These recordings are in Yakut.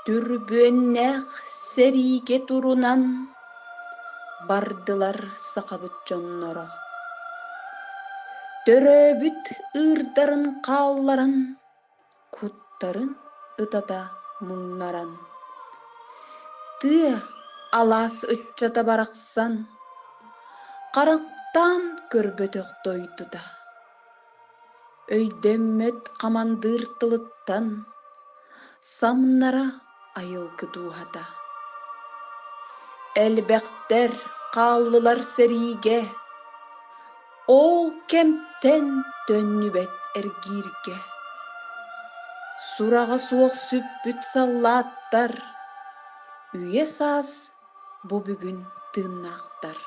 Түрбүөннээх сэриигэ турунан бардылар сахабыт дьонноро. Төрөөбүт ыырдарын хаалларан, куттарын ытата муҥнаран, тыа алаас ыччата барахсан харахтаан көрбөтөх дойдута, өйдөммөт хамандыыр тылыттан самнара айылгы дууһата. Элбэхтэр хааллылар сэриигэ, ол кэмтэн төннүбэт эргииргэ. Сураҕа суох сүппүт саллааттар үйэ-саас бу бүгүн тыыннаахтар.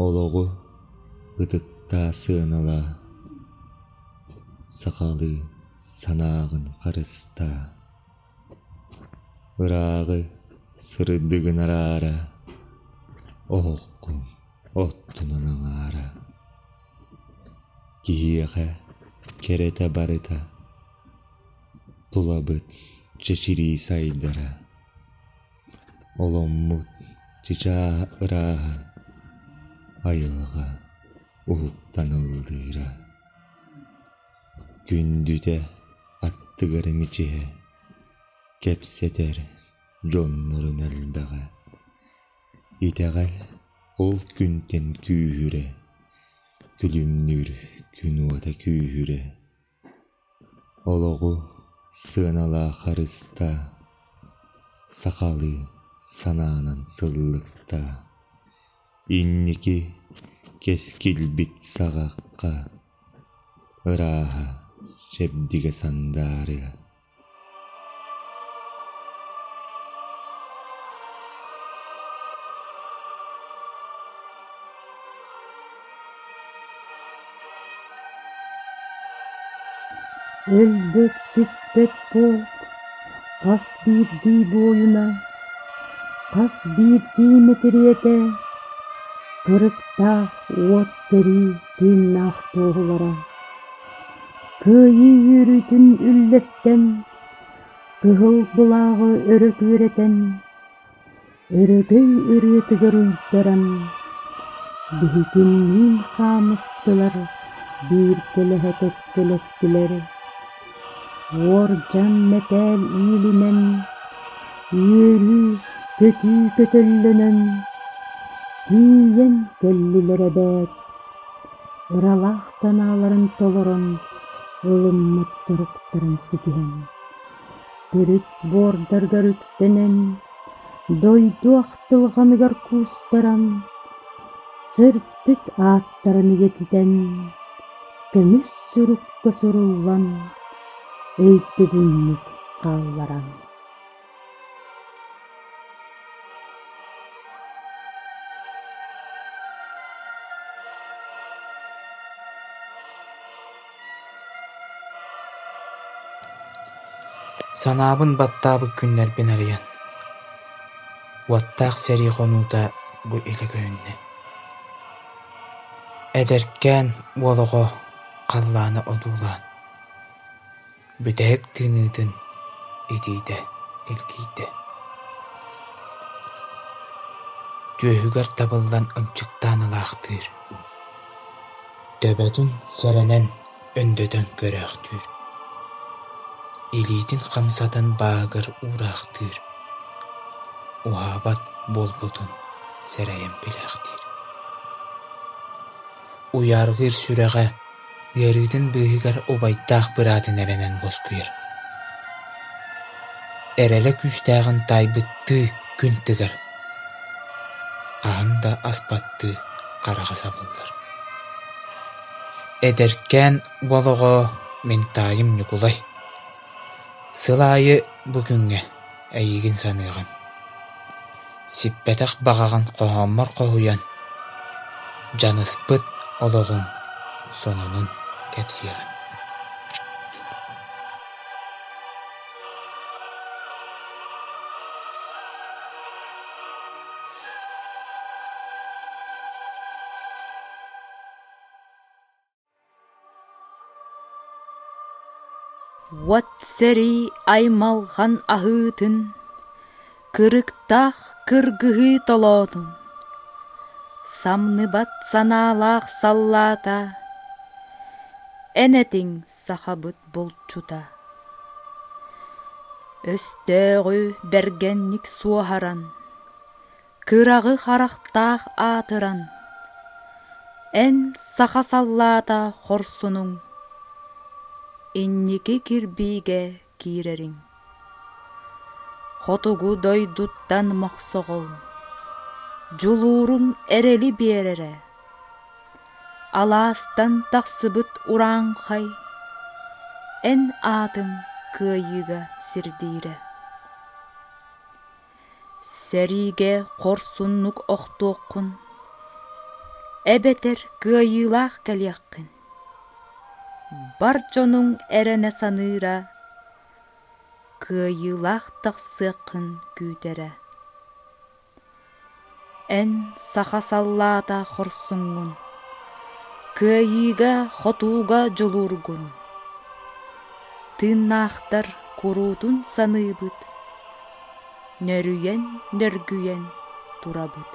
Олоҕу ытыктаа сыаналаа, сахалыы санааҕын харыстаа, ырааҕы сырдыгын араара, оһоххун оттунан аҥаара. Киһиэхэ кэрэтэ барыта, тулабыт чэчирии сайдара, оломмут чычааһа ырааһа, айылҕа уһуктан ыллыыра. Күндүтэ аттыгар мичиһэ, кэпсэтэр дьоннорун элбэҕэ. Итэҕэл ол күнтэн күүһүрэ, күлүмнүүр күн уота күүһүрэ, олоҕу сыаналаа харыстаа, сахалыы санаанан сыллыктаа, инники кэскилбит саҕахха, ырааһа, чэбдигэ сандаарыа. Өлбөт-сүппэт полк хас биирдии буойуна, хас биирдии мэтириэтэ кырыктаах уот сэрии тыыннаах туоһулара. Кыайыы үөрүүтүн үллэстэн, кыһыл былааҕы өрө күөрэтэн, өрөгөй ырыатыгар уйдаран, биһигинниин хаамыстылар, бииргэлэһэ кэккэлэстилэр, уордьан мэтээл иилинэн, үөрүү, көтүү көтөллөнөн, тиийэн кэллилэр эбээт Ыралаах санааларын толорон, ылыммыт соруктарын ситиһэн, төрүт буордарыгар үктэнэн, дойду ахтылҕаныгар куустаран, сырдык ааттарын үйэтитэн, көмүс сурукка суруллан, өйдөбүнньүк хаалларан. Санаабын баттаабыт күннэрбин арыйан, уоттаах сэрии хонуута бу илэ көһүннэ. Эдэркээн уол оҕо халлааны одуулаан Бүтэһик тыыныытын итиитэ илгийдэ, түөһүгэр табыллан ынчыктаан ылаахтыыр, төбөтүн сэрэнэн өндөтөн көрөөхтүүр, илиитин хамсатан бааһыгар уураахтыыр, уһаабат буолбутун сэрэйэн билээхтиир. Уйааргыыр сүрэҕэ Ыарыытын быыһыгар убайдаах быраатын эрэнэн уоскуйар, эрэлэ күүстээҕин таайбыттыы күн тыгар, хаһан да аспаттыы хараҕа сабыллар. Эдэркээн уол оҕо мин таайым Ньукулай, сыл аайы бу күҥҥэ эйигин саныаҕым, сиппэтэх баҕаҕын хоһооммор хоһуйан, дьаныспыт олоҕуҥ сонунун кэпсиэҕим. Уот сэрии аймалҕан аһыытын, кырыктаах кыргыһыы толоонун, самныбат санаалаах саллаата, эн этиҥ сахабыт булчута. Өстөөҕү бэргэнник суоһаран, кыраҕы харахтаах аатыран, эн саха саллаата хорсунуҥ, инники кирбиигэ киирэриҥ. Хотугу дойдуттан мохсоҕол, дьулууруҥ эрэли биэрэрэ, алаастан тахсыбыт урааҥхай, эн аатыҥ кыайыыга сирдиирэ. Сэриигэ хорсуннук охтуоххун, эбэтэр кыайыылаах кэлиэххин. Бар дьонуҥ эрэнэ саныыра, кыайыылаах тахсыаххын күүтэрэ. Эн саха саллаата хорсуҥҥун, кыайыыга-хотууга дьулуургун. Тыыннаахтар куруутун саныыбыт, нөрүйэн-нөргүйэн турабыт.